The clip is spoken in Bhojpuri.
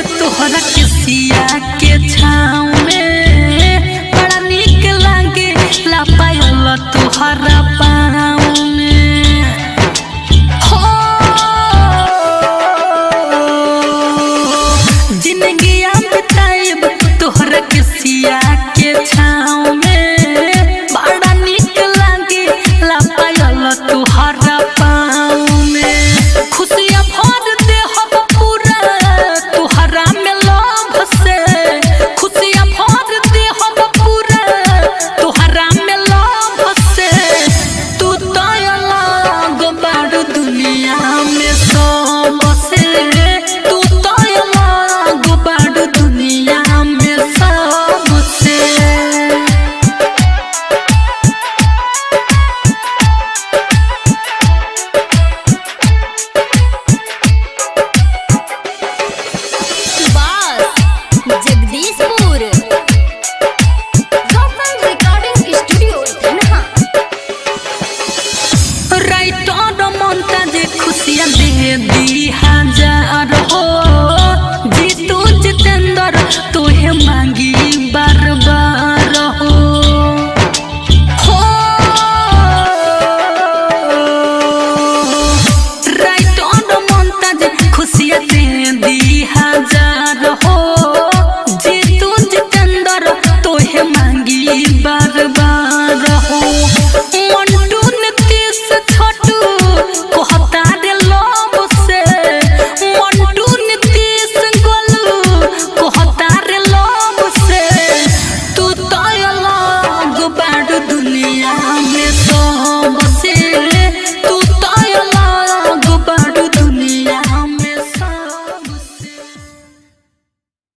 तोहरा के सिया के छाँव में, बड़ा निक लागे लापायल तोहरा पाँव में। हो जिंदगिया बिताएब तोहरा के सिया के छाँव में, बड़ा निक लागे लापायल तोहरा पाँव में। खुशियाँ भर दे हम पूरा तोहरा में लभ से, खुशियाँ भर दे हम पूरा तोहरा में लभ से। तू तो अलग बारू दुनिया में सबसे, तू तो अलग बारू दुनिया में सबसे। Subhash Jagdishpur. Roshan recording studio Dhanha. Writer Mamta जे खुशियाँ दे दी हजार हो, जीतू जितेंद्र तोहे मांग